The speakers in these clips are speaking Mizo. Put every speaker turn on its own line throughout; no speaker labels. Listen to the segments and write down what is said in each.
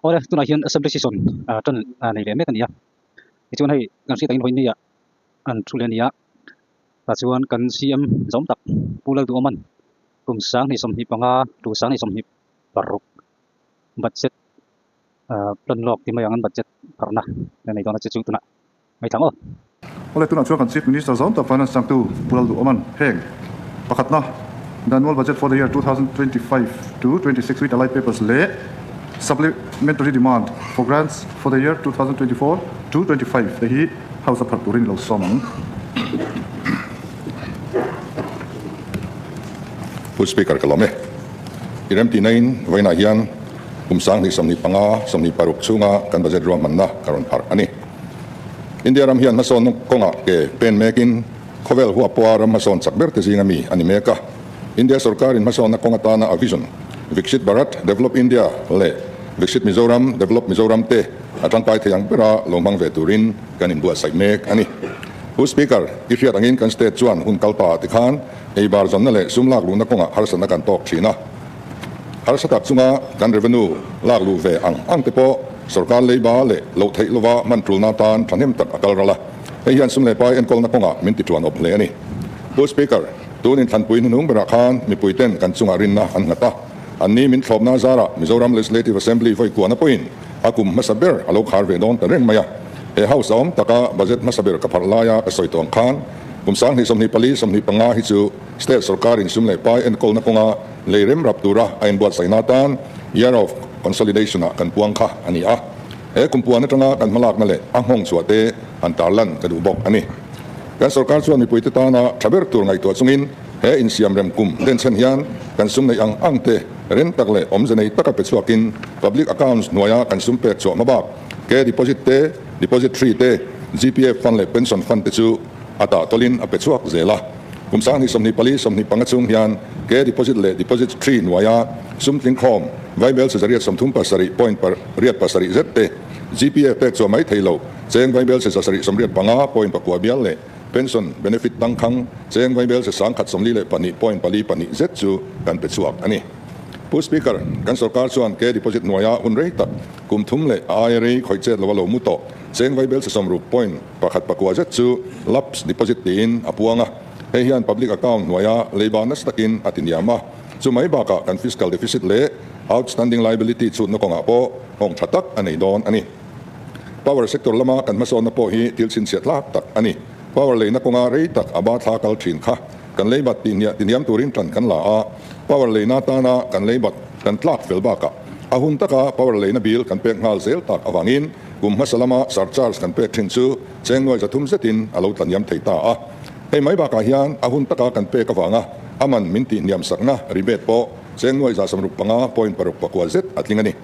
Awle tunah hian assembly session ah tan nei leh mek a ni a tichuan hei kan hriat angin vawiin ah an thu leh a ni a tah chuan kan CM zawm tak Pu Lalduhawman kum 2025 to 2026 budget ah plan lawk ti mai ang an budget pharhna a nei dawn a che chu tunah mai thlang aw.
Awle tunah chuan kan Chief Minister zawm tak Finance changtu Pu Lalduhawman heng pakhatna the annual budget for the year 2025 to 26 with allied papers leh supplementary demand for grants for the year 2024 to 25 te hi House a pharh turin lo sawm ang.
Pu Speaker ka lawm e. I remtihna in vawiinah hian kum 2025, 26 chhunga kan budget ruahmanna ka rawn pharh a ni. India ram hian hmasawnna kawngah ke pen mekin khawvel huap pawha ram hmasawn chak ber te zinga mi a ni mek a. India sorkarin hmasawnna kawng atana a vision, Viksit Bharat, Develop India, leh Viksit Mizoram, Develop Mizoram, te a tangkai thei ang bera lo hmang ve turin kan inbuatsaih mek a ni. Pu Speaker, i hriat angin kan state chuan hun kal ta tikhan ei bar zawnna leh sum lak luhna kawngah harsatna kan tawk thin a. Harsa tak chunga kan revenue lak luh ve ang ang te pawh sorkar leiba leh loh theih lova hman tulna atan thahnem tak a kal ral a. Hei hian sum leh pai enkawlna kawngah min ti tuan awp hle a ni. Pu Speaker, tun inthlanpui hnuhnung berah khan mipui ten kan chungah rinna an nghat a. Anni min thlawpna zarah Mizoram Legislative Assembly vawi kuahna pawhin a kum hmasa ber a lo khar ve dawn ta reng mai a. He House a awm taka budget hmasa ber ka pharh laia ka sawi tawh ang khan kum 2024, 25 hi chu State sorkarin sum leh pai enkawlna kawnga lei rem rap tura a inbuatsaihna atan Year of Consolidation ah kan puang kha a ni a. He kum puan atanga kan hmalakna leh a nghawng chhuah te han tarlan ka duh bawk a ni. Kan sorkar chuan mipuite tana tha ber tur ngaihtuah chungin he insiam rem kum denchhen hian kan sum neih ang ang te rem tak leh awmze nei taka pe chhuakin Public Accounts hnuaia kan sum pek chhuah hmabak ke deposit te, depository te, GPF fund leh pension fund te chu a tah tawlin a pe chhuak zel a. Kum 2024, 25 chhung hian ke deposit leh deposit tree hnuaia sum tling khawm vaibel chezariat 37 point pariat pasarih zet te GPF pek chhuah mai thei lo cheng vaibel che zasarih 85 point pakua bial leh pension benefit tangkhang cheng vaibel che 142 point pali pahnih zet chu kan pe chhuak a ni. Pu Speaker, kan sorkar chuan ke deposit hnuaia hun rei tak kum thum leh a aia rei khawih chet lo a lo mu tawh cheng vaibel che 60 point Pakhat pakua zet chu lapse deposit tiin a puang a, hei hian public account hnuaia leiba nasa takin a ti niam a, chu mai bakah kan fiscal deficit leh outstanding liability chhutna kawngah pawh nghawng tha tak a nei dawn a ni. Power sector lama kan hmasawnna pawh hi thil chhinchhiah tlak tak a ni. Power leina kawnga rei tak a ba thla kal thin kha kan leibat tih hniah tihniam turin tan kan la a, power leina atana kan leibat kan tlak fel bakah a hun taka power leina bill kan pek nghal zel tak avangin Kum hmasa lama surcharge kan pek thin chu cheng nuai zathum zetin a lo tlaniam thei ta a. Hei mai bakah hian a hun taka kan pek avanga a man min tih hniam sakna rebate pawh cheng nuai za 65 point paruk pakua zet a tling a ni.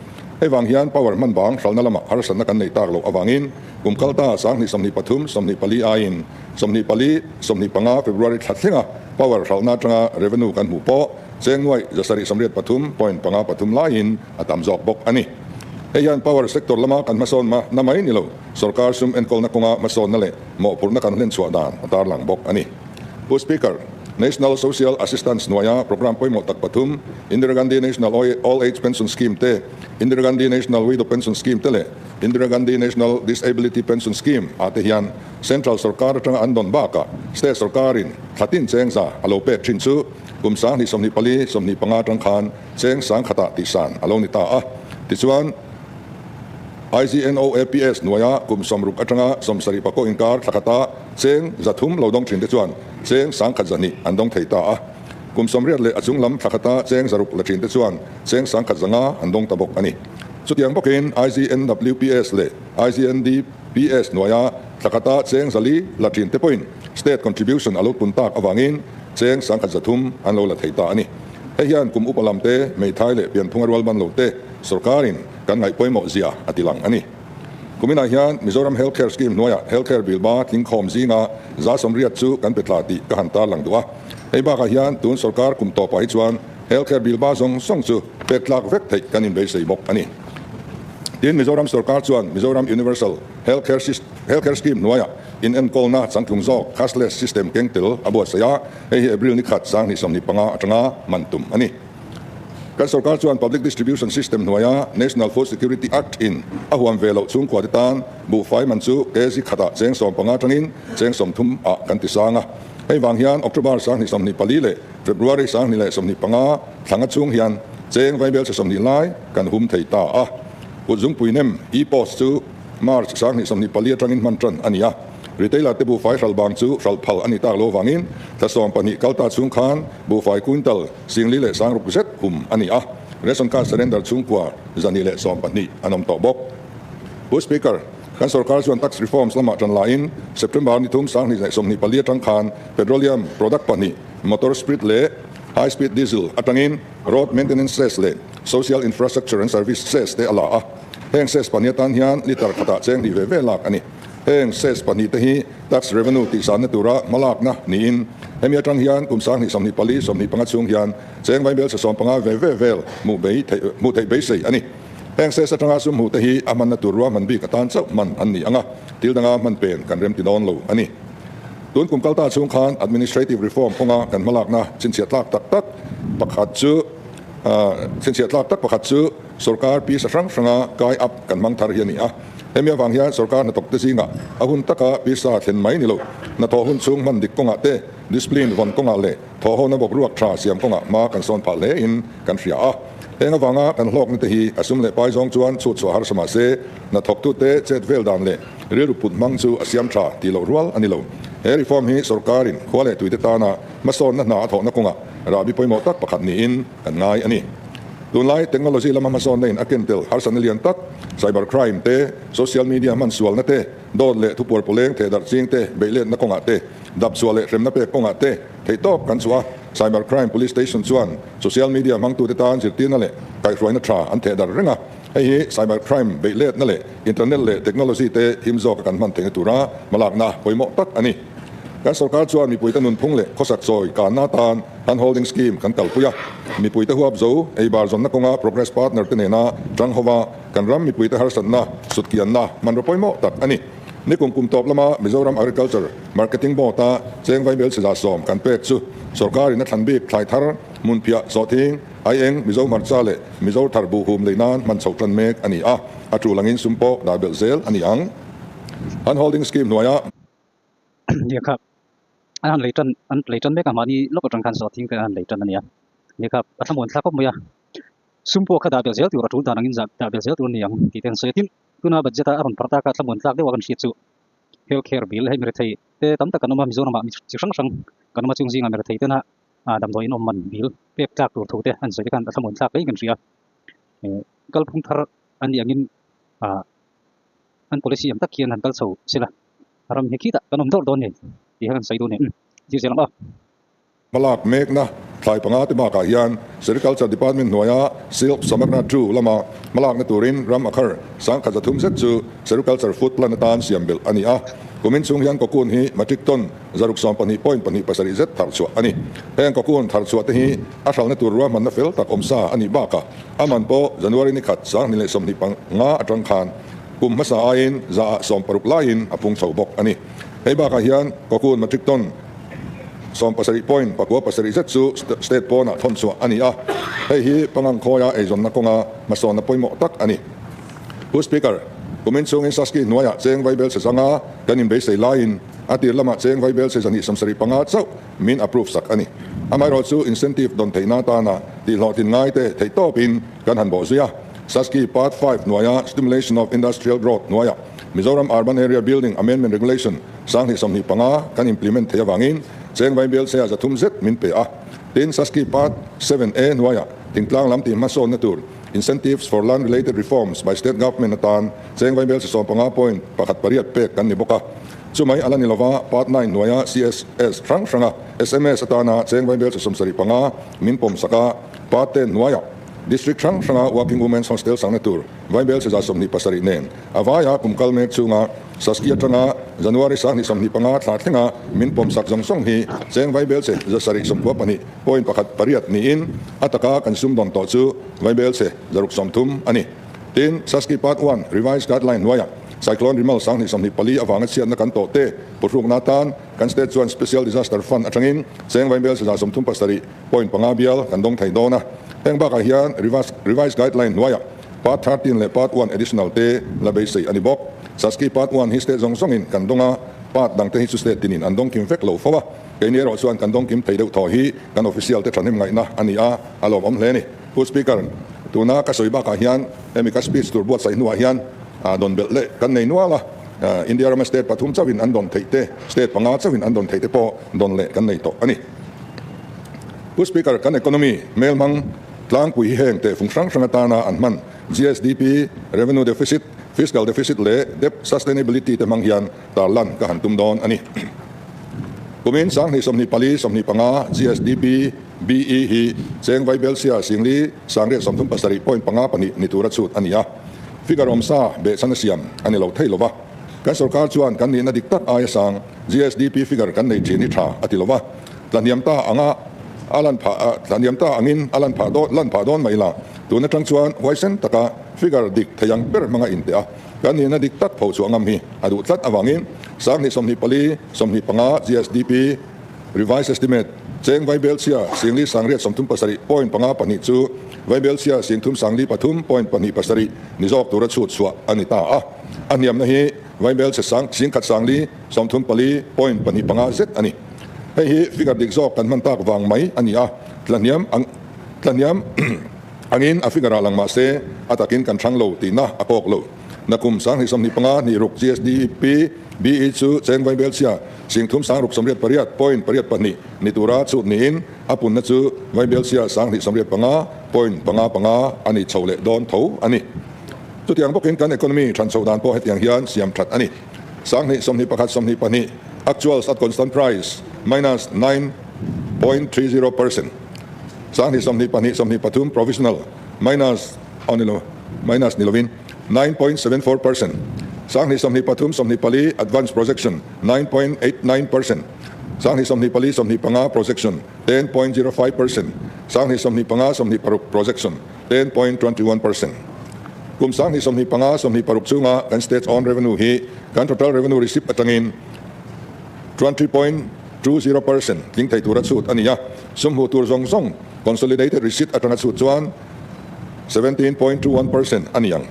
Hei vang hian power hman bang hralna lama harsatna kan neih tak loh avangin kum kal ta 2023, 24 aiin 24, 25 February thla thlenga power hralhna atanga revenue kan hmuh pawh cheng nuai 783 point panga pathum laiin a tam zawk bawk a ni. Hei hian power sector lama kan hmasawn ma na mai ni lo, sorkar sum enkawlna kawnga hmasawnna leh mawhphurhna kan hlen chhuah dan a tarlang bawk a ni. Pu Speaker, National Social Assistance hnuaia programme pawimawh tak pathum, Indira Gandhi National Old Age Pension Scheme te, Indira Gandhi National Widow Pension Scheme te leh Indira Gandhi National Disability Pension Scheme ah te hian Central sorkar atanga an dawn bakah State sorkarin thlatin chengza a lo pek thin chu kum 2024, 25 atang khan Cheng sangkhatah tihsan a lo ni ta a. Tichuan, IGNOAPS hnuaia kum 60 atanga 70 pakawh inkar thla khata cheng 300 lo dawng thin te chuan cheng sangkhat 200 an dawng thei ta a. Kum 80 leh a chung lam thla khata cheng 600 la thin te chuan cheng sangkhat 500 an dawng ta bawk a ni. Chutiang bawkin IGNWPS leh IGNDPS hnuaia thla khata cheng 400 la thin te pawhin state contribution a lo pun tak avangin cheng sangkhat 300 an lo la thei ta a ni. Hei hian kum upa lam te, hmeithai leh pianphunga rual ban lo te sorkarin kan ngaih pawimawh zia a ti lang a ni. Kuminah hian Mizoram Health Care Scheme hnuaiah Health Care bill ba tlingkhawm zinga 80% chu kan pe tla tih ka han tarlang duh a. Hei bakah hian tun sorkar kum tawpah hi chuan Health Care bill ba zawng zawng chu pek tlak vek theih kan inbeisei bawk a ni. Tin, Mizoram sorkar chuan Mizoram Universal Health Care Health Care Scheme hnuaiah inenkawlna changtlung zawk cashless system keng tel a buatsaih a. Hei hi April ni khat 2025 atanga hman tum a ni. Kan sorkar chuan Public Distribution System hnuaia National Food Security Act in a huam ve loh chhungkua te tan buhfai man chu kg khatah cheng 15 atangin cheng 30 ah kan ti sang a. Hei vang hian October 2024 leh February 2025 thlanga chhung hian cheng vaibel che 20 lai kan hum thei ta a. Kut zungpui nem e-post chu March 2024 atangin hman tan a ni a. Retailer te buhfai hral bang chu hral phal a ni tak lo vangin thla 12 kal ta chhung khan buhfai quintal 4000 leh 6000 zet hum a ni a. Ration card surrender chhungkua 112 an awm tawh bawk. Pu Speaker, kan sorkar chuan tax reforms lamah tan laiin September ni 3 2024 atang khan petroleum product pahnih motor spirit leh high speed diesel atangin road maintenance cess leh social infrastructure and service cess te a la a. Heng cess pahnih atan hian litre khatah cheng hnih ve ve lak a ni. Heng cess pahnih te hi tax revenue tihsanna tura hmalakna niin hemi atang hian kum 2024 25 chhung hian cheng vaibel che 15 ve ve vel hmuh theih beisei a ni. Heng cess atanga sum hmuh te hi a hmanna tur ruahman bik atan chauh hman an ni anga thil danga hman pen kan rem ti dawn lo a ni. Tun kum kalta chhung khan administrative reform kawnga kan hmalakna chhinchhiah tlak tak tak pakhat chu chhinchhiah tlak tak pakhat chu sorkar pi sa hrang hranga kai up kan hmang thar hi a ni a. Hemi awang hian sorkar hnathawk te zinga a hun taka pi sa thlen mai ni lo. Hnathawh hun chhung hman dik kawngah te discipline vawn kawngah leh thawh hona bawk ruak tha siam kawngah hma kan sawn phah hle in kan hria a. Heng awanga kan hlawkna te hi a sum leh pai zawng chuan chhut chhuah har sama se hnathawk tu te chet vel dan leh rilru put hmang chu a siam tha ti lo rual a ni lo. He reform hi sorkarin khua leh tuite tana hmasawnna hna a thawhna kawngah rahbi pawimawh tak pakhat niin kan ngai a ni. Tunlai technology lama hmasawnna in a kentel harsatna lian tak cyber crime te social media hman sualna te dawt leh thupuar pawleng theh darh ching te beihletna kawngah te dap chhuah leh hremna pek kawngah te theih tawp kan chhuah a. Cyber crime police station chuan social media hmang tu te tan zirtirna leh kaihhruaina tha an theh darh reng a. Hei hi cyber crime beihletna leh internet leh technology te him zawk a kan hman theihna tura hmalakna pawimawh tak a ni. Kan sorkar chuan mipui te nunphung leh khawsak chawi kanna tan hand holding scheme kan kalpui a. Mipui te huap zo eibar zawnna kawnga progress partner te nena tang hova kan ram mipui te harsatna sutkianna hmanraw pawimawh tak a ni. Nikum kum tawp lama Mizoram Agriculture Marketing Board a cheng vaibel che 110 kan pek chu sorkarin a thlan bik thlai thar hmunphiah sawhthing ai eng Mizo hmarcha leh Mizo thar bu hum lei nan hman chho tan mek a ni a. A tul angin sum pawh dah belh zel a ni ang. Hand holding scheme hnuaia
Nia kha an han lei tan an lei tan mek a mahni lawk atang khan sawhthing te an han lei tan a ni a. Nia kha a thlamuan thlak khawp mai a. Sum pawh kha dah belh zel tur a tul dan angin dah belh zel tur a ni ang tih te an sawi a. Tin, tuna budget a a rawn phar tak a thlamuan tlak deuh a kan hriat chu health care bill hei mi rethei te tam tak kan awm a Mizoramah mi chi hrang hrang kan awm a chung zingah mi rethei tena damdawi in awm man bill pek tlak tur thu te an sawi te khan a thlamuan thlak hle in kan hria. Kalphung thar an nih angin an policy ang tak hian han kal chho sela ram hi khitah kan awm dawr dawn ni tih kha kan sawi dawn ni. Zir zel ang aw.
Hmalak mekna thlai panga te bakah hian Sericulture Department hnuaia Silk Samagra 2 lama hmalakna turin ram a khar 1300 zet chu Sericulture Food Plan atan siam belh a ni a. Kumin chhung hian cocoon hi metric ton 612.27 zet thar chhuah a ni. Heng cocoon thar chhuah te hi a hralna tur ruahmanna fel tak awm sa a nih bakah aman pawh January ni khat 2025 atang khan kum hmasa aiin 60% laiin a pung chho bawk a ni. Hei bakah hian cocoon metric ton 17.97 zet chu state pawnah thawn chhuah a ni a. Hei hi pangang khawia eizawnna kawnga hmasawnna pawimawh tak a ni. Pu Speaker, kumin chhungin Saski hnuaiah cheng vaibel che zanga kan inbeisei laiin a tir lamah cheng vaibel che 275 chauh min approve sak a ni. Amaherawh chu incentive dawn theihna atana tihhlawhtlin ngai te theih tawpin kan han bawh zui a. Saski Part 5 hnuaia Stimulation of Industrial Growth hnuaia Mizoram Urban Area Building Amendment Regulation 2025 kan implement thei awangin cheng vaibel che a 300 zet min pe a. Tin Saski Part 7A hnuaia thingtlang lam tih hmasawnna tur Incentives for Land Related Reforms by State Government atan cheng vaibel che 15.18 pek kan ni bawk a. Chumai ala ni lova Part 9 hnuaia CSS hrang hranga SMS atana cheng vaibel che 75 min pawm saka Part 10 hnuaia District hrang hranga Working Women's Hostel sakna tur vaibel che 27 nen avaia kum kal mek chunga Saski atanga January 2025 thla thlenga min pawm sak zawng zawng hi cheng vaibel che 792.18 niin ataka kan sum dawn tawh chu vaibel che 630 a ni. Tin Saski Part 1 Revised Guideline hnuaia Cyclone Remal 2024 awanga chhiatna kan tawh te puthrukna tan kan state chuan Special Disaster Fund atangin cheng vaibel che 37.5 bial kan dawng thei dawn a. Heng bakah hian Revised Guideline hnuaiah Part 13 leh Part 1 Additional te la beisei a ni bawk. SASCI Part 1 hi state zawng zawngin kan dawng a, Part dangte hi chu state tinin an dawng kim vek lo fo a. Keini erawh chuan kan dawng kim thei deuh thaw hi kan official te thahnem ngaihna a ni a, a lawmawm hle a ni. Pu Speaker, tuna ka sawi bakah hian hemi ka speech tur buatsaih hnuah hian dawn belh leh kan nei nual a, India rama state pathum chauhin an dawn theih te, state panga chauhin an dawn theih te pawh dawn leh kan nei tawh a ni. Pu Speaker, kan economy hmelhmang tlangpui hi heng tehfung hrang hrang atana an hman GSDP, revenue deficit, fiscal deficit leh debt sustainability te hmang hian tarlan ka han tum dawn a ni. Kumin sanghnih 24 25 GSDP BE hi cheng Vaibelsia Singli sangriat 37.52 ni tura chhut a ni a. Figure awmsa behchhan a siam a ni lo thei lova. Kan sorkar chuan kan nihna dik tak aia sang GSDP figure kan nei thin hi tha a ti lova. Tlahniam ta anga a lan phah tlahniam ta angin a lan phah dawn lan phah dawn mai la. Tun atang chuan huaisen taka figure dik thei ang ber hmanga inteh a. Kan nihna dik tak phochhuah ngam hi a duh tlat avangin sanghnih 24 25 GSDP Revised Estimate cheng Vaibelchhia Singli sangriat 37.52 chu Vaibelchhia Singthum sangli 3.27 ni zawk tura chhut chhuah a ni ta a. A hniamna hi Vaibelchhe sang singkhat sangli 34.25 zet a ni. Hei hi figure dik zawk kan hman tak vang mai a ni a, tlahniam ang tlahniam angin a figure ah lang mah se a takin kan thlang lo tihna a kawk lo. Nakum sanghnih 25 2 GSDP BE chu cheng Vaibelchhia Singthum sangruk 88.82 ni tura chhut niin a punna chu Vaibelchhia sanghnih 85.55 a ni chho leh dawn tho a ni. Chutiang bawkin kan economy than chho dan pawh hetiang hian siam that a ni. Sanghnih 21 22 actuals at constant price minus 9.30%, sanghnih 22 23 provisional minus aw ni lo minus ni lovin 9.74%, sanghnih 23 24 advance projection 9.89%, sanghnih 24 25 projection 10.05%, sanghnih 25 26 projection 10.21%. Kum sanghnih 25 26 chunga kan state's own revenue hi kan total revenue receipt atangin 20.20% tling thei tura chhut a ni a, sum hmuh tur zawng zawng consolidated receipt atanga chhut chuan 17.21% a ni ang.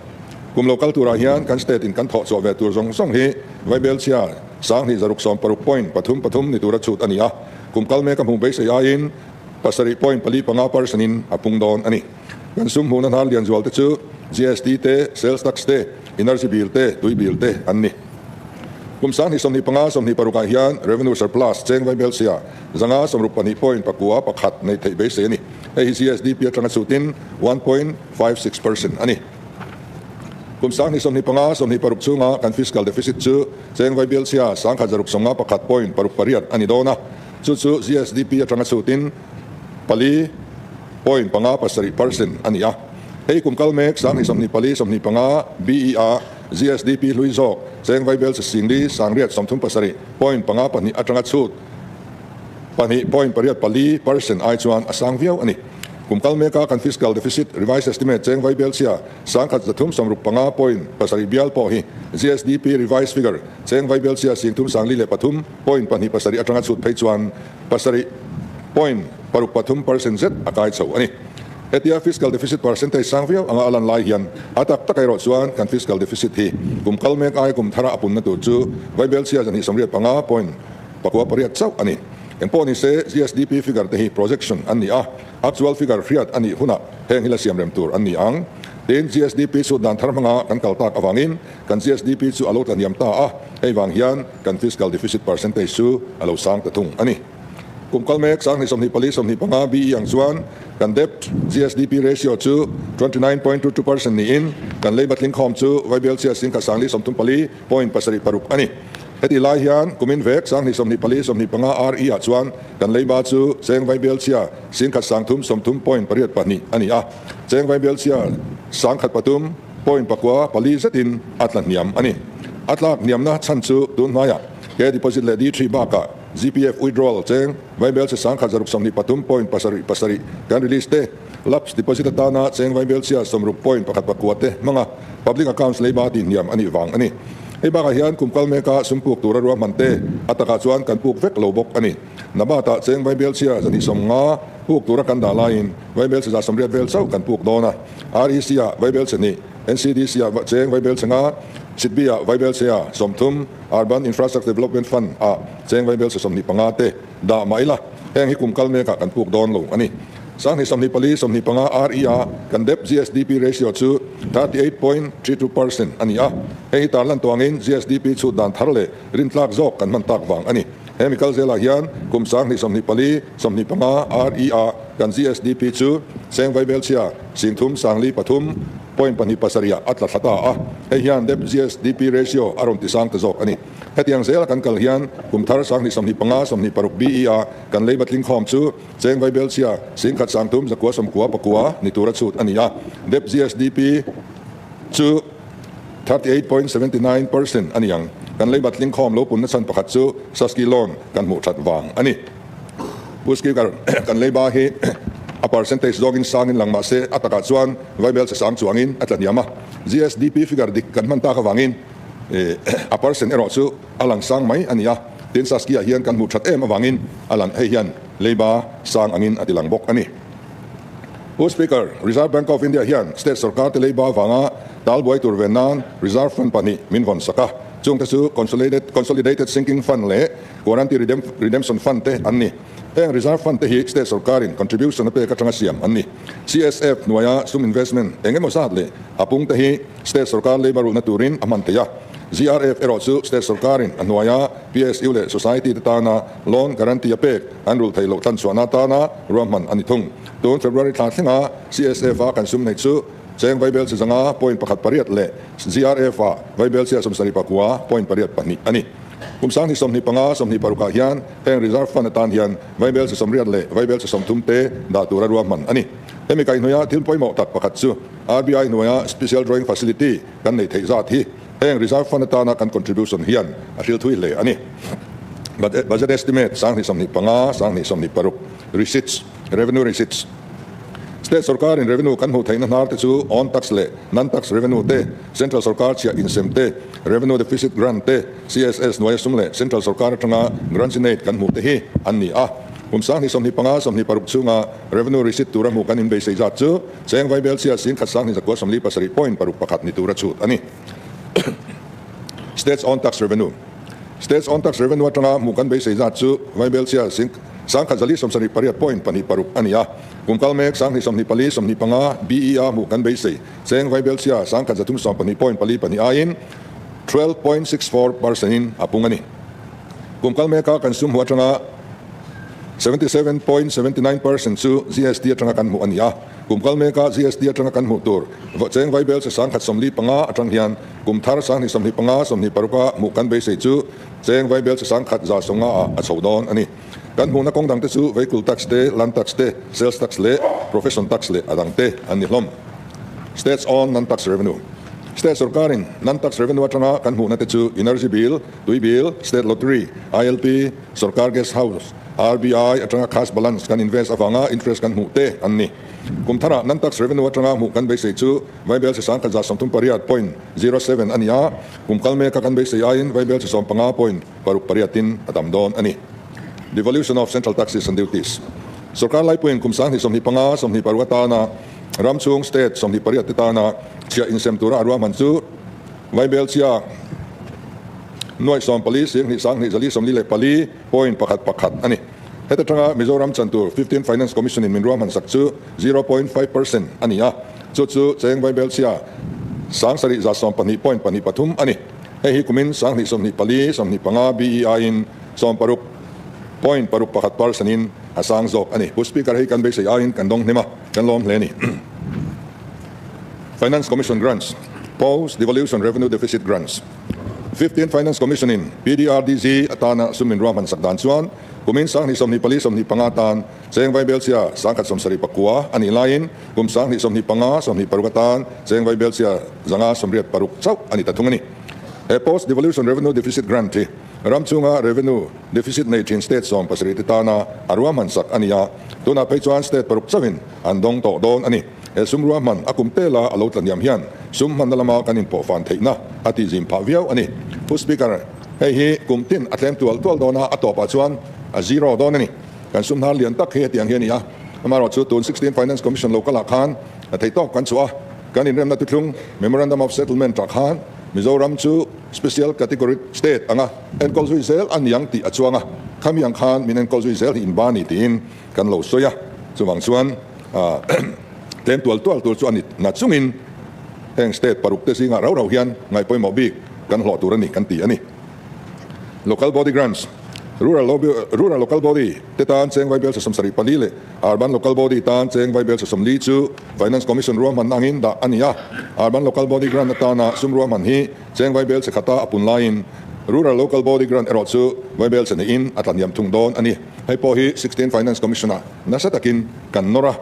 Kum lo kal turah hian kan state in kan thawh chhuah ve tur zawng zawng hi Vaibelchhia sanghnih zaruk 63.33 ni tura chhut a ni a, kum kal mek a hmuh beisei aiin 7.45% in a pung dawn a ni. Kan sum hmuhna hnar lian zual te chu GST te, sales tax te, energy bill te, tui bill te an ni. Kum sanghnih 25 26 ah hian revenue surplus cheng Vaibelchhia 562.91 nei theih beisei a ni. Hei hi GSDP atanga chhutin 1.56% a ni. Kum sanghnih 25 26 chhunga kan fiscal deficit chu cheng Vaibelchhia 1651.68 a ni dawn a, chu chu GSDP atanga chhutin 4.57% a ni a. Hei kum kal mek sanghnih 24 25 BE a GSDP hlui zawk cheng Vaibelchhe singli sangriat 37.52 atanga chhut 2.84% ai chuan a sang viau a ni. Kum kal meka kan fiscal deficit revised estimate cheng Vaibelchhia 1365.7 bial pawh hi GSDP revised figure cheng Vaibelchhia 34.27 atanga chhut phei chuan 7.63% zet a kai chho a ni. Hetia fiscal deficit percentage sang viau anga a lan lai hian a tak tak erawh chuan kan fiscal deficit hi kum kal mek ai kum thara a punna tur chu Vaibelchhia 285.98 chauh a ni. Engpawh ni se GSDP figure te hi projection an ni a, actual figure hriat a nih hunah heng hi la siam rem tur an ni ang. Tin, GSDP chhut dan thar hmanga kan kal tak avangin kan GSDP chu a lo tlahniam ta a, hei vang hian kan fiscal deficit percentage chu a lo sang ta thung a ni. Kum kal mek sanghnih 24 25 BE ang chuan kan debt GSDP ratio chu 29.22% niin kan leiba tling khawm chu Vaibelchhia singkhat sangli 34.76 a ni. Heti lai hian kumin vek sanghnih 24 25 RE ah chuan kan leiba chu cheng Vaibelchhia singkhat sangthum 30.82 a ni a, cheng Vaibelchhia sangkhat 3.94 zetin a tlahniam a ni. A tlak hniamna chhan chu tun hmaiah ke deposit leh D3 bakah GPF withdrawal cheng Vaibelchhe sangkhat 623.77 kan release te, lapse deposit atana cheng Vaibelchhia 60.19 te hmanga public accounts leiba ti hniam a nih vang a ni. Hei bakah hian kum kal meka sum puk tura ruahman te a takah chuan kan puk vek lo bawk a ni. Nabat-ah cheng Vaibelchhia 250 puk tura kan dah laiin Vaibelchhe 180 vel chauh kan puk dawn a. REC-ah Vaibelchhe hnih, NCDC-ah cheng Vaibelchhe nga, SIDBI-ah Vaibelchhia 30, Urban Infrastructure Development Fund-ah cheng Vaibelchhe 25 te dah mah ila heng hi kum kal mekah kan puk dawn lo a ni. 2024, 25 RE-a kan dep GSDP ratio chu 38.32% a ni a, hei hi tarlan tuangin GSDP chhut dan thar leh rintlak zawk kan hman tak vang a ni. He mi kal zelah hian kum 2024, 25 RE-a kan GSDP chu cheng vaibelchhia 3 4 3 point pahnih pasarih ah a tla thla ta a, hei hian dep GSDP ratio a rawn tisang ta zawk a ni. Hetiang zela kan kal hian kum thar 2025, 26 BE-a kan leiba tlingkhawm chu cheng vaibelchhia 10 3 zakua 99 pakua ni tura chhut a ni a, dep GSDP chu 38.79% a ni ang. Kan leiba tlingkhawm lo punna chhan pakhat chu Saski loan kan hmuh that vang a ni. Pu Speaker, kan leiba hi a percentage zawngin sangin lang mahse a takah chuan vaibelchhe sang chuangin a tla hniam a, GSDP figure dik kan hman tak avangin A percent erawh chu a lang sang mai a ni a, tin Saskia hian kan hmuh that em avangin a lang hei hian leiba sang angin a ti lang bawk a ni. Pu Speaker, Reserve Bank of India hian state sorkar te leiba avanga tal buai tur ve nan Reserve Fund pahnih min vawn sak a, chungte chu Consolidated Sinking Fund leh Guarantee Redemption Fund te an ni. Heng Reserve Fund te hi state sorkarin contribution a pek atanga siam an ni. CSF hnuaia sum investment eng emaw zat leh a pung te hi State sorkar leiba rulhna turin a hman thei a. GRF erawh chu state sorkarin a hnuaia PSU leh society te tana loan guarantee a pek an rulh theih loh tlanchhuahna atana ruahman a ni thung. Tun February thla thlenga CSF a kan sum neih chu cheng vaibelchhe zanga point pakhat pariat leh GRF ah vaibelchhia 79 point pariat pahnih a ni. Kum 2025, 26 ah hian heng reserve fund atan hian vaibelchhe 80 leh vaibelchhe 30 te dah tura ruahman a ni. Hemi kaihhnawih thil pawimawh tak pakhat chu RBI hnuaia Special Drawing Facility kan neih theih zat hi heng Reserve Fund atana kan contribution hian a hril thui hle a ni. Budget Estimate 2025, 2026 Receipts, Revenue Receipts State sorkarin revenue kan hmuh theihna hnar te chu own tax leh non-tax revenue te, Central sorkar chhiah insem te, Revenue Deficit Grant te, CSS hnuaia sum leh Central sorkar atanga grants-in-aid kan hmuh te hi an ni a. Kum 2025, 26 chhunga revenue receipt tura hmuh kan inbeisei zat chu Cheng vaibelchhia 10 sang hnih zakua 47 point paruk pakhat ni tura chhut a ni. States own tax revenue States own tax revenue atanga hmuh kan beisei zat chu vaibelchhia 10 478 point pahnih paruk a ni a. Kum kal mek 2024, 25 BE a hmuh kan beisei cheng vaibelchhia 1312 point pali pahnih aiin 12.64% in a pung a ni. Kum kal meka kan sum hmuh atanga 77.79% chu GST atanga kan hmuh a ni a. Kum kal meka GST atanga kan hmuh tur cheng vaibelchhe 1045 atang hian kum thar 2025, 26 a hmuh kan beisei chu cheng vaibelchhe 1150 ah a chho dawn a ni. Kan hmuhna kawng dang te chu vehicle tax te, land tax te, sales tax leh profession tax leh a dang te an ni hlawm. States own non-tax revenue State sorkarin non-tax revenue atanga kan hmuhna te chu energy bill, tui bill, state lottery, ILP, sorkar guest house, RBI atanga cash balance kan invest avanga interest kan hmuh te an ni. Kum tharah non-tax revenue atanga hmuh kan beisei chu vaibelchhe 1138 point 07 a ni a, kum kal meka kan beisei aiin vaibelchhe 15 point paruk pariatin a tam dawn a ni. Devolution of Central Taxes and Duties Sorkar laipuiin kum 2025, 26 atana ram chhung state 28 te tana chhiah insem tura a ruahman chu vaibelchhia nuai 14 sing hnih sang hnih zali 44 point pakhat pakhat a ni. Heta tanga Mizoram chan tur 15 Finance Commission in min ruahman sak chu 0.5% a ni a, chu chu cheng vaibelchhia 7112 point pahnih pathum a ni. Hei hi kumin 2024, 25 BE aiin 60 point paruk pakhat percent in a sang zawk a ni. Pu Speaker, hei kan beisei aiin kan dawng hnem a, kan lawm hle a ni. Finance Commission Grants, Post Devolution Revenue Deficit Grants 15 Finance Commission in PDRDG atana sum min ruahman sak dan chuan kumin 2024, 25 tan cheng vaibelchhia 1079 a nih laiin kum 2025, 26 atan cheng vaibelchhia 586 chauh a ni ta thung a ni. He Post Devolution Revenue Deficit Grant hi ram chhunga revenue deficit nei thin state 17 te tana a ruahman sak a ni a, tunah phei chuan state paruk chauhin an dawng tawh dawn a ni. He sum ruahman a kum tela a lo tlaniam hian sum hmanna lama kan inpawhfan theihna a tihzim phah viau a ni. Pu Speaker, hei hi kum tin a tlem tual tual dawn a, a tawpah chuan a zero dawn a ni. Kan sum hnar lian tak hi hetiang hi a ni a. Amaherawhchu tun 16 Finance Commission lo kalah khan a theih tawk kan chhuah a, kan inremna thuthlung, Memorandum of Settlement, ah khan Mizoram chu Special Category State anga enkawl zui zel a niang tih a chuang a, khami ang khan min enkawl zui zel hi inba ni tiin kan lo sawi a. Chuvang chuan tlem tual tual tur chu a ni na chungin heng state paruk te zingah rau rau hian ngaihpawimawh bik kan hlawh tur a ni kan ti a ni. Local Body Grants, Rural Rural Local Body te tan cheng vaibel 74 leh Urban Local Body tan cheng vaibel 40 chu Finance Commission ruahmanna angin dah a ni a. Urban Local Body Grant atana sum ruahman hi cheng vaibel che khata a pun laiin Rural Local Body Grant erawh chu vaibel che neihin a tlahniam thung dawn a ni. Hei pawh hi 16 Finance Commission-ah nasa takin kan nawr a,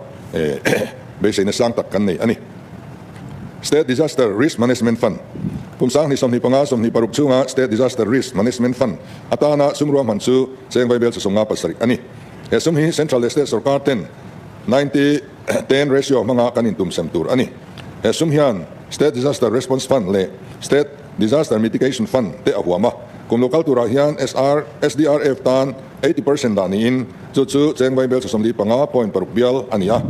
beiseina sang tak kan nei a ni. State Disaster Risk Management Fund, Kum 2025, 26 chhunga State Disaster Risk Management Fund atana sum ruahman chu cheng vaibel 57 a ni. He sum hi Central leh State sorkar ten 90, 10 ratio hmanga kan intum sem tur a ni. He sum hian State Disaster Response Fund leh State Disaster Mitigation Fund te a huam a. Kum lo kal turah hian SR, SDRF tan 80% dah niin chu chu cheng vaibel 45 point paruk bial a ni a.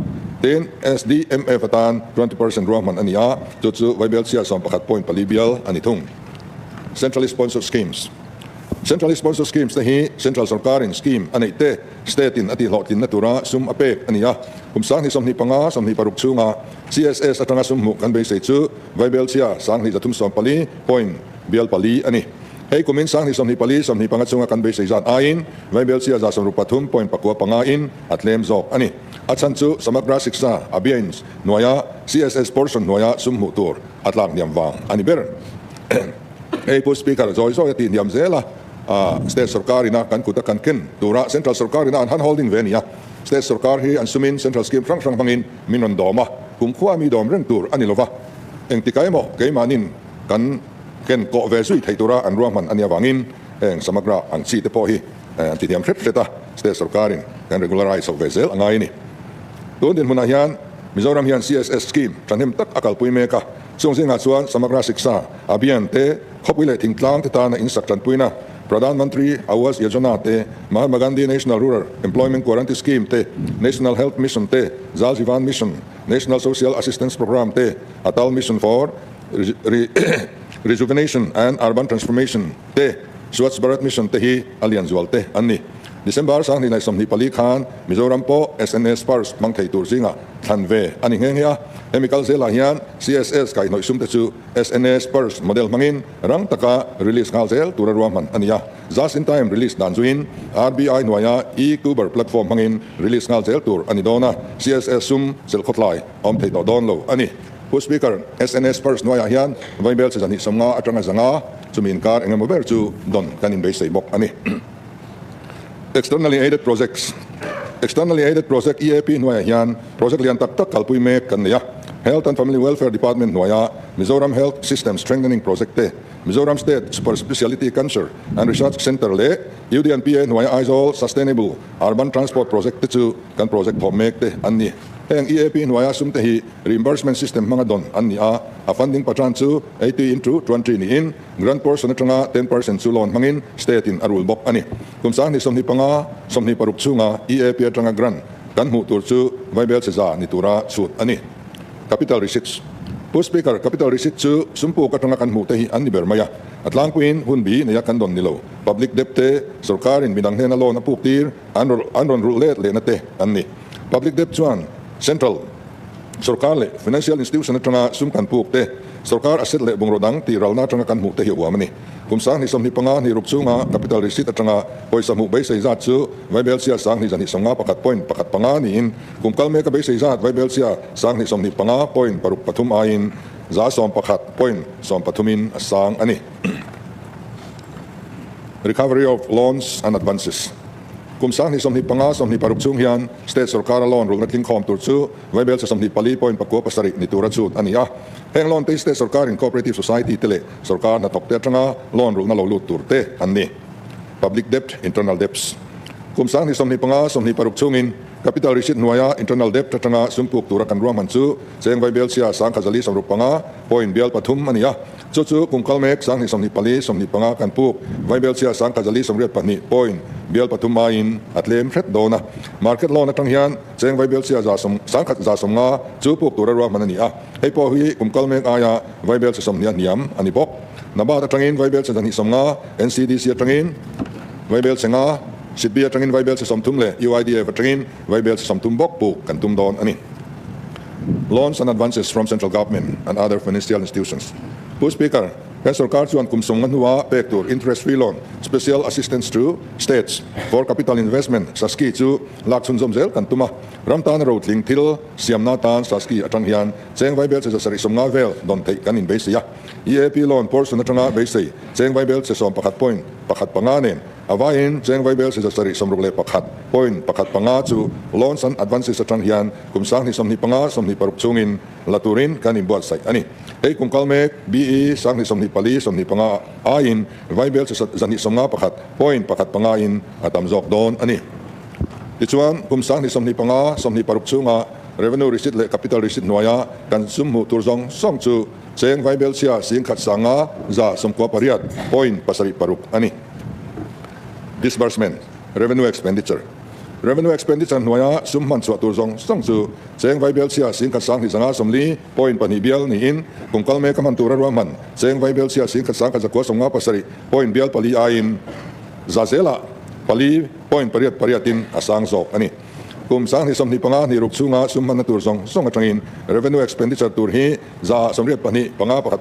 Tin, SDMF atan 20% ruahman a ni a, chu chu vaibel chhia 11 point pali bial a ni thung. Centrally Sponsored Schemes Centrally Sponsored Schemes te hi Central sorkarin scheme a neih te State in a tihhlawhtlinna tura sum a pek a ni a. Kum 2025, 26 chhunga CSS atanga sum hmuh kan beisei chu vaibel chhia 2314 point bial pali a ni. Hei kumin 2024, 25 chhunga kan beisei zat aiin vaibel chhia 63 point pakua panga in a tlem zawk a ni. A chhan chu Samagra Shiksha Abhiyan hnuaia CSS portion hnuaia sum hmuh tur a tlak hniam vang a ni ber. Hei Pu Speaker zawi zawi a tih hniam zel a, State sorkar ina kan kut a kan ken tura Central sorkar ina an han holding ve a ni a. State sorkar hi an sumin Central scheme hrang hrang hmangin min rawn dawm a, kumkhua mi dawm reng tur a ni lova. Engtikah emaw keimahnin kan ken kawh ve zui theih tura an ruahman a nih avangin heng Samagra ang chi te pawh hi an ti hniam hret hret a, State sorkarin kan regularize chho ve zel a ngai a ni. Tun dinhmunah hian Mizoram hian CSS scheme thahnem tak a kalpui mek a, chung zingah chuan Samagra Shiksha Abhiyan te, khawpui leh thingtlang te tana insak tanpuina, Pradhan Mantri Awas Yojana te, Mahatma Gandhi National Rural Employment Guarantee Scheme te, National Health Mission te, Jal Jeevan Mission, National Social Assistance Programme te, Atal Mission for Rejuvenation and Urban Transformation te, Swachh Bharat Mission te hi a lian zual te an ni. December 2024 khan Mizoram pawh SNS Purse hmang thei tur zingah thlan ve a ni nghe nghe a. Hemi kal zelah hian CSS kaihhnawih sum te chu SNS Purse model hmangin rang taka release nghal zel tura ruahman a ni a. Just in time release dan zuiin RBI hnuaia e-Kuber platform hmangin release nghal zel tur a ni dawn a, CSS sum chelhkhawtlai a awm thei tawh dawn lo a ni. Pu Speaker, SNS Purse hnuaiah hian vaibel che 250 atanga 500 chumi inkar engemaw ber chu dawn kan inbeisei bawk a ni. Externally Aided Projects Externally Aided Project, EAP, hnuaiah hian project lian tak tak kalpui mek kan nei a. Health and Family Welfare Department hnuaia Mizoram Health System Strengthening Project te, Mizoram State Super Speciality Cancer and Research Centre leh UDNPA hnuaia Aizawl Sustainable Urban Transport Project te chu kan project thawm mek te an ni. Heng EAP hnuaia sum te hi reimbursement system hmanga dawn an ni a, a funding pattern chu 80 into 20 niin grant portion atanga 10% chu loan hmangin state in a rul bawk a ni. Kum 2025, 26 chhunga EAP atanga grant kan hmuh tur chu vaibel che za ni tura chhut a ni. Capital Receipts Pu Speaker, Capital Receipt chu sumpuk atanga kan hmuh te hi an ni ber mai a. A tlangpuiin hun bi neia kan dawn ni lo. Public debt te, sorkarin midang hnena loan a puk tir, an rawn rulh let lehna te an ni. Public debt chuan Central sorkar leh Financial Institution atanga sum kan puk te, sorkar asset leh bungraw dang tih ralna atanga kan hmuh te hi a huam a ni. Kum 2025, 26 chhunga capital receipt atanga pawisa hmuh beisei zat chu vaibel chhia 2251 point pakhat panga niin kum kal meka beisei zat vaibel chhia 2025 point paruk pathum aiin 11 point sawmpathumin a sang a ni. Recovery of loans and advances Kum 2025, 26 chhung hian State sorkara loan rulhna tlingkhawm tur chu vaibel chhe 24 point pakua pasarih ni tura chhut a ni a. Heng loan te hi State sorkarin Cooperative Society te leh sorkar hnathawk te atanga loan rulhna lo lut tur te an ni. Public debt, internal debts Kum 2025, 26 chhungin Capital receipt hnuaia internal debt atanga sum puk tura kan ruahman chu cheng vaibelchhia 1465 point bial pathum a ni a. Chu chu kum kal mek 2024, 25 kan puk vaibelchhia 1482 point bial pathum aiin a tlem hret dawn a. Market loan atang hian cheng vaibelchhia za sawm 1150 chu puk tura ruahman a ni a. Hei pawh hi kum kal mek aia vaibelchhe 20 a hniam a ni bawk. NABARD atangin vaibelchhe 250, NCDC atangin vaibelchhe nga, SIDBI atangin vaibelchhe 30 leh UIDF atangin vaibelchhe 30 bawk puk kan tum dawn a ni. Loans and advances from Central Government and other financial institutions. Pu Speaker, kan sorkar chuan kum 50 hnua pek tur interest free loan, Special Assistance to States for Capital Investment, SASCI, chu lak chhunzawm zel kan tum a. Ram tana rotling thil siamna tan SASCI atang hian cheng vaibelchhe 750 vel dawn theih kan inbeisei a. EAP loan portion atanga beisei cheng vaibelchhe 11 point pakhat panga nen a vaiin cheng vaibelchhe 761 point pakhat panga chu loans and advances atang hian kum 2025, 26 chungin la turin kan inbuatsaih a ni. Hei kum kal mek BE 2024, 25 aiin vaibelchhe 251 point pakhat panga in a tam zawk dawn a ni. Tichuan, kum 2025, 26 chunga revenue receipt leh capital receipt hnuaia kan sum hmuh tur zawng zawng chu cheng vaibelchhia 11,198 point pasarih paruk a ni. Disbursement, Revenue Expenditure Revenue Expenditure hnuaia sum hman chhuah tur zawng zawng chu cheng vaibelchhia 11,590 point pahnih bial niin kum kal mek a hman tura ruahman cheng vaibelchhia 11,957 point bial pali aiin za zelah pali point pariat pariatin a sang zawk a ni. Kum 2025 hnih ruk chhunga sum hmanna tur zawng zawng atangin Revenue Expenditure tur hi 82.5 51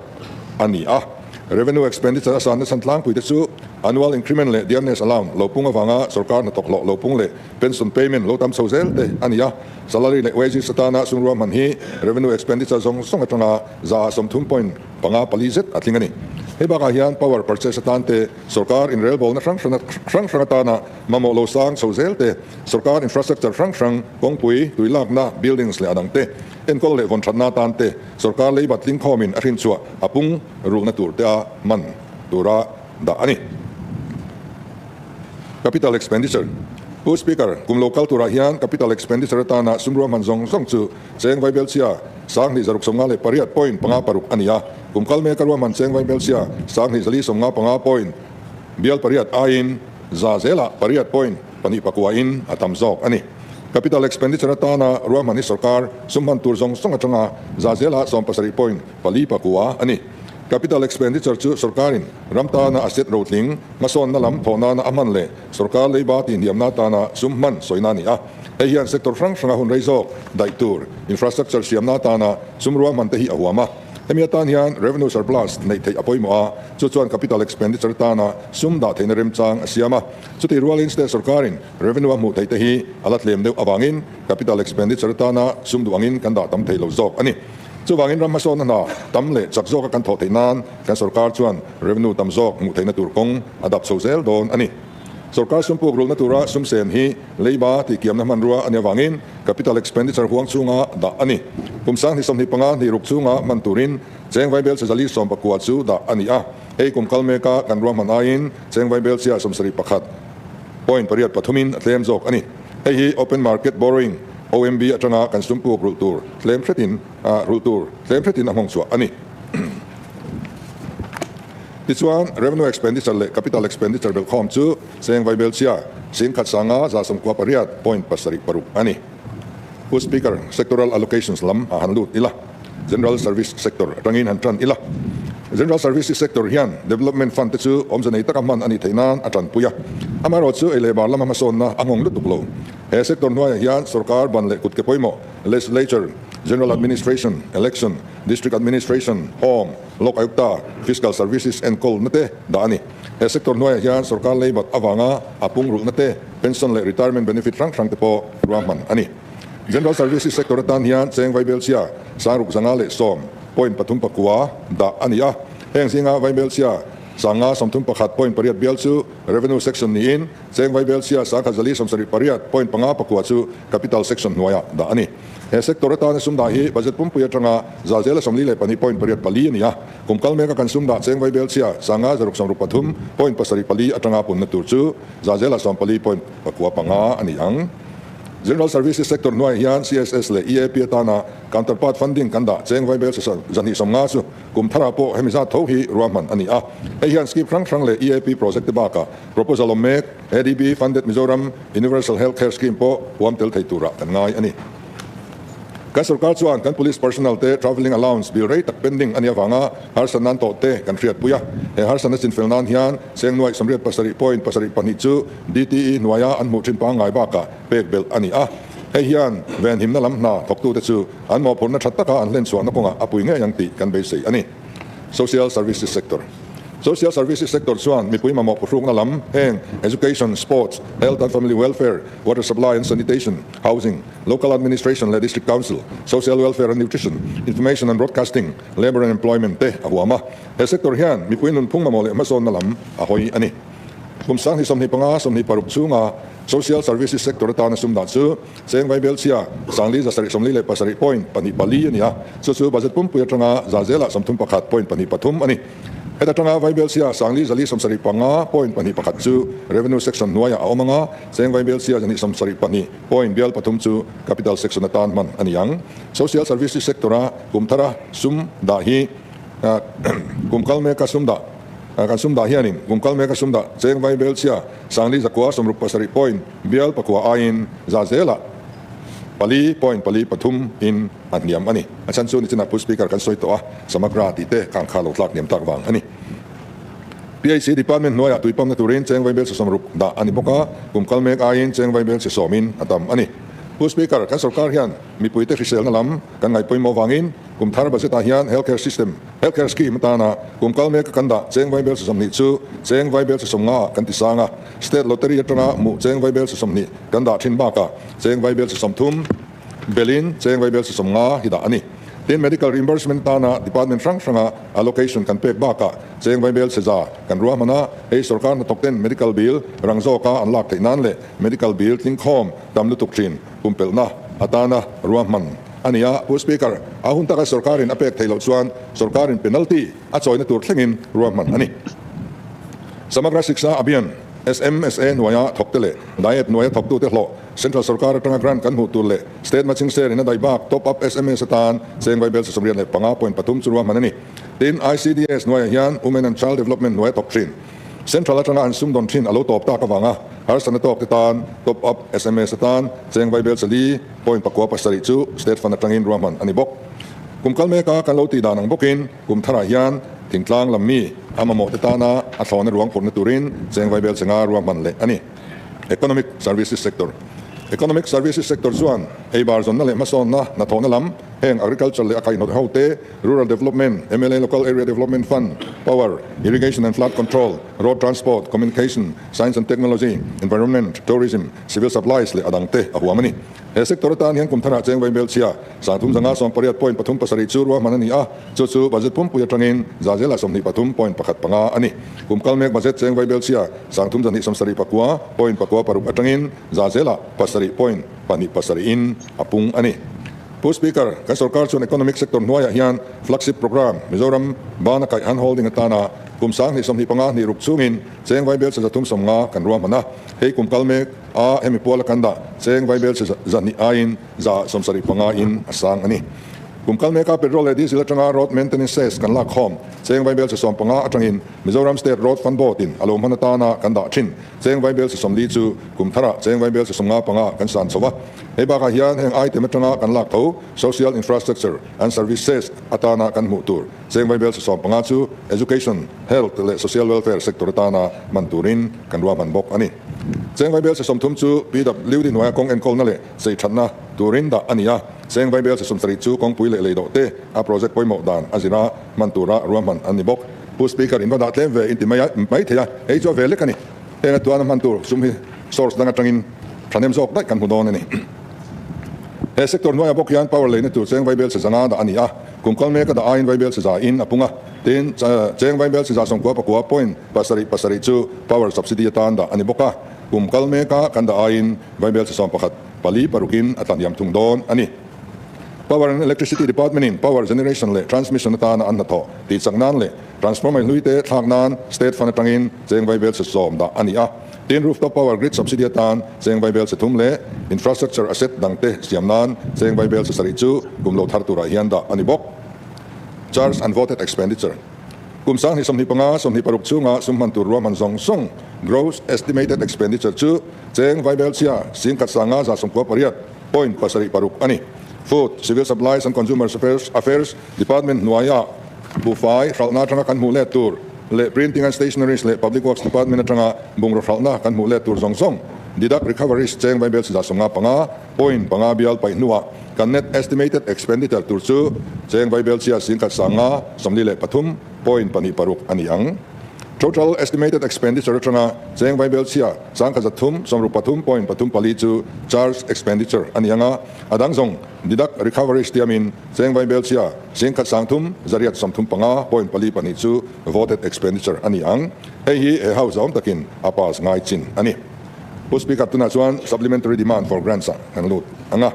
a ni a. Revenue Expenditure a sanna chhan tlangpui te chu Annual Increment leh Dearness Allowance lo pung avanga sorkar hnathawk hlawh lo pung leh Pension Payment lo tam chho zel te a ni a. Salary leh Wages atana sum ruahman hi Revenue Expenditure zawng zawng atanga 30% point panga pali zet a tling a ni. Hei bakah hian Power Purchase atan te, sorkar inrelbawlna hrang hrang hrang atana mamawh lo sang chho zel te, sorkar infrastructure hrang hrang, kawngpui, tuilakna, buildings leh a dang te, enkawl leh vawn thatna atan te, sorkar leibat tlingkhawmin a hrinchhuah a pung rulna tur te a man tura dah a ni. Capital Expenditure, Pu Speaker, kum lo kal turah hian Capital Expenditure atana sum ruahman zawng zawng chu cheng vaibelchhia 2658 point panga paruk a ni a, kum kal meka ruahman cheng vaibelchhia 2495 point bial pariat aiin za zelah pariat point pahnih pakua in a tam zawk a ni. Capital Expenditure atana ruahman hi sorkar sum hman tur zawng zawng atanga za zelah 17 point pali pakua a ni. Capital Expenditure chu sorkarin ram tana asset rotling hmasawnna lam thawh nana a hman leh sorkar leiba tihhniamna atana sum hman sawina a ni a. Hei hian sector hrang hranga hun rei zawk daih tur infrastructure siamna atana sum ruahman te hi a huam a. Hemi atan hian revenue surplus neih theih a pawimawh a, chu chuan capital expenditure atana sum dah theihna remchang a siam a. Chutih rualin state sorkarin revenue a hmuh theih te hi a la tlem deuh avangin capital expenditure atana sum duh angin kan dah tam thei lo zawk a ni. Chuvangin ram hmasawnna hna tam leh chak zawka kan thawh theih nan kan sorkar chuan revenue tam zawk hmuh theihna tur kawng a dap chho zel dawn a ni. Sorkar sum puk rulna tura sum sen hi leiba tihkiamna hmanrua a nih avangin capital expenditure huang chhunga dah a ni. Kum 2025 hnih ruk chhunga hman turin cheng vaibelchhe 419 chu dah a ni a. Hei kum kal meka kan ruahman aiin cheng vaibelchhia 71 point pariat pathumin a tlem zawk a ni. Hei hi open market borrowing, OMB, atanga kan sum puk rulh tur tlem hretin rulh tur tlem hretin a hmawng chhuah a ni. Tichuan, revenue expenditure leh capital expenditure belhkhawm chu cheng vaibelchhia 1198 point pasarih paruk a ni. Pu Speaker, sectoral allocations lam a han lut ila, General Service sector atangin han tan ila. General Services sector hian Development Fund te chu awmze nei taka hman a nih theih nan a tanpui a. Amaherawhchu chu ei leh bar lama hmasawnna a nghawng lutuk lo. He sector hnuaiah hian sorkar ban leh kutke pawimawh, Legislature, General Administration, Election, District Administration, Home, Lok Ayukta, Fiscal Services enkawlna te dah a ni. He sector hnuaiah hian sorkar leibat avanga a pung rulhna te, pension leh retirement benefit hrang hrang te pawh ruahman a ni. General Services sector atan hian cheng vaibelchhia 6510 point pathum pakua dah a ni a. Heng zinga vaibelchhia 531 point pariat bial chu Revenue section niin cheng vaibelchhia 1478 point panga pakua chu Capital section hnuaiah dah a ni. He sector atana sum dah hi budget pumpui atanga 42 point pariat pali a ni a. Kum kal meka kan sum dah cheng vaibelchhia 563 point pasarih pali atanga punna tur chu 14 point pakua panga a ni ang. General Services Sector hnuaiah hian CSS leh EAP atana counterpart funding kan dah cheng vaibel 250 chu kum tharah pawh hemi zat tho hi ruahman a ni a. Hei hian scheme hrang hrang leh EAP project te bakah proposal awm mek ADB funded Mizoram Universal Health Care Scheme pawh huam tel thei turah kan ngai a ni. Kan sorkar chuan kan police personnel te travelling allowance bill rei tak pending a nih avanga harsatna an tawh te kan hriatpui a. He harsatna chinfel nan hian cheng nuaih 87 point 7 2 chu DTE hnuaia an hmuh thin pangngai bakah pek belh a ni a. Hei hian venhimna lam hna thawktute chu an mawhphurhna tha taka an hlenchhuahna kawngah a pui ngei ang tih kan beisei a ni. Social Services Sector Social Services Sector chuan mipui mamawh phuhrukna lam heng Education, Sports, Health and Family Welfare, Water Supply and Sanitation, Housing, Local Administration leh District Council, Social Welfare and Nutrition, Information and Broadcasting, Labour and Employment te a huam a. He sector hian mipui nunphung mamawh leh hmasawnna lam a hawi a ni. Kum 2025, 26 chhunga Social Services Sector atana sum dah chu cheng vaibel chhia 5747 point 2 4 a ni a, chu chu budget pumpui atanga za zelah 31 point 2 3 a ni. Heta atanga vaibel chhia 5475 point 2 1 chu Revenue Section hnuaiah a awm anga, cheng vaibel chhia 272 point bial 3 chu Capital Section atan hman a ni ang. Social Services Sector-a kum thara sum dah hi kum kal meka sum dah Kan sum dah hianin kum kal mek a sum dah cheng vai bel chhia 5467 point bial 9 aiin za zelah pali point pali pathum in a hniam a ni. A chhan chu nichinah Pu Speaker kan sawi tawh a, Samagra tih te kang kha lo tlak hniam tak vang a ni. PHC Department hnuaiah tui pamna turin cheng vai bel chhe 60 dah a ni bawk a, kum kal mek aiin cheng vai bel chhe 10 in a tam a ni. Pu Speaker, kan sorkar hian mipuite hriselna lam kan ngaihpawimawh vangin kum thar budget ah hian healthcare system, Healthcare scheme atana kum kal mek a kan dah cheng vaibel 20 chu cheng vaibel 50 ah kan ti sang a, State Lottery atanga hmuh cheng vaibel 20 kan dah thin bakah cheng vaibel 30 belin cheng vaibel 50 hi dah a ni. Tin, medical reimbursement atana department hrang hranga allocation kan pek bakah cheng vaibel 100 kan ruahman a, hei sorkar hnathawk ten medical bill rang zawka an lak theih nan leh medical bill tlingkhawm tam lutuk thin pumpelhna atana ruahman a ni a, Pu Speaker, a hun taka sorkarin a pek theih loh chuan sorkarin penalty a chawina tur thlengin ruahman a ni. Samagra Shiksha Abhiyan, SMSA, hnuaia thawkte leh Diet hnuaia thawktute hlawh Central sorkar atanga grant kan hmuh tur leh State matching share in a daih bak top up SMS atan cheng vaibel 75 point 3 chu ruahman a ni. Tin, ICDS hnuaiah hian Women and Child Development hnuaia thawk thin. Central atanga an sumdawn thin a lo tawp tak avanga harsatna tawk te tan top up SMS atan cheng vaibel 4 point 9 7 chu State Fund atangin ruahman a ni bawk. Kum kal meka kan lo tih dan ang bawkin kum tharah hian thingtlang lam mi a mamawh te tana a thlawhna ruang phurhna turin cheng vaibel 5 ruahman leh a ni. Economic Services Sector Economic Services Sector chuan ei bar zawnna leh hmasawnna hnathawhna lam heng agriculture leh a kaihhnawt ho te, Rural Development, mla Local Area Development Fund, Power, Irrigation and Flood Control, Road Transport, Communication, Science and Technology, Environment, Tourism, Civil Supplies leh a dang te a huam a ni. He sector atan hian kum tharah cheng vaibel chhia 3518 point 3 7 chu ruahman a ni a, chu chu budget pumpui atangin za zela 23 point 1 5 a ni. Kum kal mek budget cheng vaibel chhia 3279 point 9 6 atangin za zela 7 point 2 7 in a pung a ni. Pu Speaker, kan sorkar chuan economic sector hnuaiah hian flagship programme Mizoram bana kaih hand holding atana kum 2025 hnih ruk chungin cheng vaibel 350 kan ruahman a. Hei kum kal mek a hemi puala kan dah cheng vaibel 200 aiin 75 in a sang a ni. Kum kal meka petrol leh diesel atanga road maintenance cess kan lak khawm cheng vaibel 15 atangin Mizoram State Road Fund Board in a lo hman atana kan dah thin cheng vaibel 40 chu kum tharah cheng vaibel 55 kan san chho a. Hei bakah hian heng item atanga kan lak tho social infrastructure and services atana kan hmuh tur cheng vaibel 15 chu education, health leh social welfare sector atana hman turin kan ruahman bawk a ni. Cheng vaibel 30 chu PWD hnuaia kawng enkawlna leh sei thatna turin dah a ni a, cheng vaibel 70 chu kawngpui leh lei dawh te a project pawimawh dan a zira hman tura ruahman an ni bawk. Pu Speaker, in va dah tlem ve in ti mai thei a, hei chu a ve lek a ni. Heng atuana hman tur sum hi source dang atangin thahnem zawk daih kan hmu dawn a ni. He sector hnuaiah bawk hian power leina tur cheng vaibel 500 dah a ni a, kum kal mek a dah aiin vaibel 100 in a pung a, tin cheng vaibel 99 point 7 7 chu power subsidy atan dah a ni bawk a, kum kal meka kan dah aiin vaibel 11 4 6 in a tlaniam thung dawn a ni. Power and Electricity Department in power generation leh transmission atana an hnathawh tih chak nan leh transformer hlui te thlak nan State Fund atangin cheng vaibel 10 dah a ni a. Tin, rooftop power grid subsidy atan cheng vaibel che thum leh infrastructure asset dangte siam nan cheng vaibel che sarih chu kum lo thar turah hian dah a ni bawk. Charge unvoted expenditure. Kum 2025, 26 chhunga sum hman tur ruahman zawng zawng, gross estimated expenditure, chu cheng vaibel chhia 10,598.76 a ni. Food, Civil Supplies and Consumer Affairs Department hnuaia buhfai hralhna atanga kan hmuh let tur leh Printing and Stationeries leh Public Works Department atanga bungraw hralhna kan hmuh let tur zawng zawng deduct recoveries cheng vaibel 55.5 bial paih hnuah kan net estimated expenditure tur chu cheng vaibel chhia 1,543.26 a ni ang. Total estimated expenditure atanga cheng vaibel chhia 1,363.34 chu charge expenditure a ni ang a, a dang zawng deduct recoveries tiamin cheng vaibel chhia 1,335.42 chu voted expenditure a ni ang. Hei hi he House awm takin a pass ngai chin a ni. Pu Speaker, tunah chuan supplementary demand for grants ah kan lut ang a.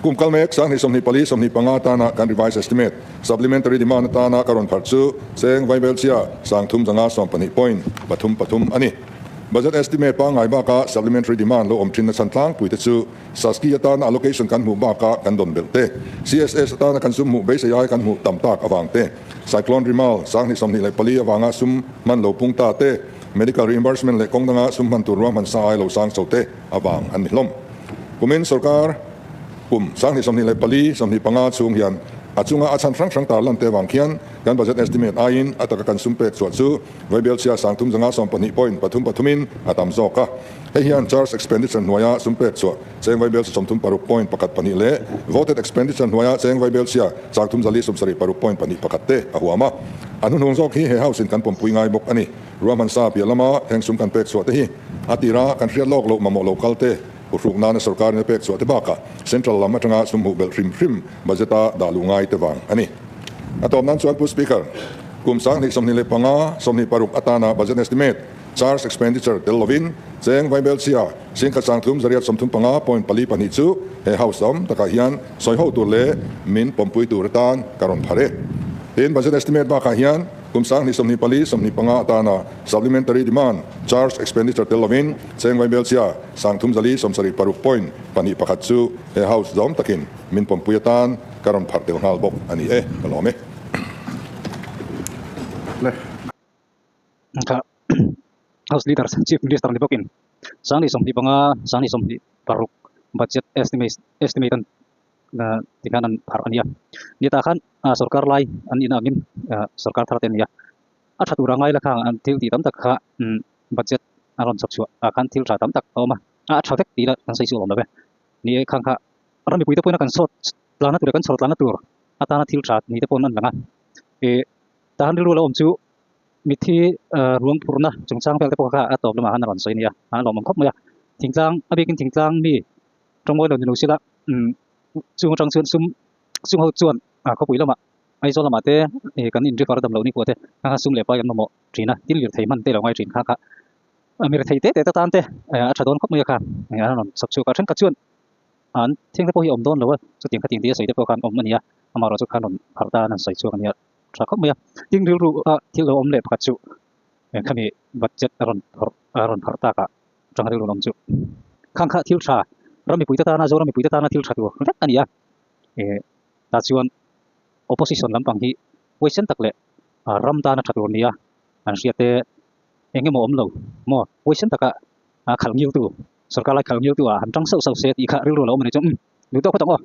Kum kal mek 2024, 25 atana kan revised estimate supplementary demand atana ka rawn pharh chu cheng vaibel chhia 3,315.33 a ni. Budget estimate pangngai baka supplementary demand lo awm thin na chhan tlangpui te chu SASCI atana allocation kan hmuh baka kan dawn belh te, CSS atana kan sum hmuh beisei ai kan hmuh tam tak avang te, Cyclone Remal 2024 avanga sum hman lo pung ta te, Medical reimbursement leh kawng danga sum hman tur ruahman sa ai lo sang chho te avang an ni hlawm. Kumin sorkar kum 2024, 25 chhung hian a chunga a chhan hrang hrang tar lan te avang khian kan budget estimate aiin a taka kan sum pek chhuah chu vaibel chhia 3,315.33 in a tam zawk a. Hei hian charge expenditure hnuaia sum pek chhuah cheng vaibel chhe 36.12 leh voted expenditure hnuaia cheng vaibel chhia 3,376.21 te a huam a. A hnuhnung zawk hi he House in kan pawmpui ngai bawk a ni. Ruahman sa piah lama heng sum kan pek chhuah te hi a tira kan hriat lawk loh mamawh lo kal te uhruk nana sorkarin a pek chhuah te bakah Central lam atanga sum hmuh belh hrim hrim budget a dah luh ngai te vang a ni. A tawp nan chuan Pu Speaker, kum 2025, 26 atana budget estimate, charge expenditure tel lovin cheng vaibel chhia 1,335.42 chu he House awm takah hian sawi ho tur leh min pawmpui tur atan ka rawn phar e. Tin, budget estimate bakah hian kum 2024, 25 atana supplementary demand, charge expenditure tel lovin cheng vaibel chhia 3,376.21 chu he House zawm takin min pawmpui atan ka rawn phar tel nghal bawk a ni e, ka lawm e.
House Leader, Chief Minister ni bawkin 2025, 2026 budget estimate estimate an tikhan an pharh a ni a. Ni tah khan sorkar lai an ina angin sorkar thar te an ni a. A tha tura ngai la khang an thil tih tam tak kha budget a rawn chhawp chhuah ah khan thil tha tam tak a awm a. A tha vek tih la kan sawi chu a awm lo ve. Ni e khang kha ram mipuite pawhin a kan sawt tlana tur leh kan chhawr tlana tur atana thil tha ni te pawhin an lang a. Ih tahan rilru lo awm chu Mitthi ruang phurhna chungchang vel te pawh kha a tawp lamah khan a rawn sawi a nia, a lawmawm khawp mai a. Thingtlang, a bikin thingtlang mi tawngmawi lo ni lo sila chung atang chuan sum chung ho chuan khawpui lamah Aizawl lamah te kan in refer dam loh ni kuah te kha kha sum leh pai an mamawh thin a, thil lirthei hman te lo ngai thin kha kha mi rethei te te tan te a tha dawn khawp mai a kha a rawn chhawp chhuak a, thenkhat chuan an thing te pawh hi a awm dawn lo a, chutiang khatiang tih a sawi te pawh khan awm a ni a, amaherawhchu khan rawn pharh ta an han sawi chhuak a nia. Tha khawp mai a, tin rilru a thil lo awm leh pakhat chu khami budget a rawn phawrh a rawn pharh tak ah tang rilru awm chu khang kha thil tha ram mipui te tana Zoram mipui te tana thil tha tur vek a ni a, eh tah chuan opposition lampang hi huaisen tak leh ram tana tha tur nia an hriat te eng emaw awm lo maw huaisen taka khalh ngil tu sorkar lai khalh ngil tu ah han tang sauh sauh se tih kha rilru lo awm a ni chu umm duh tawk phawt ang aw.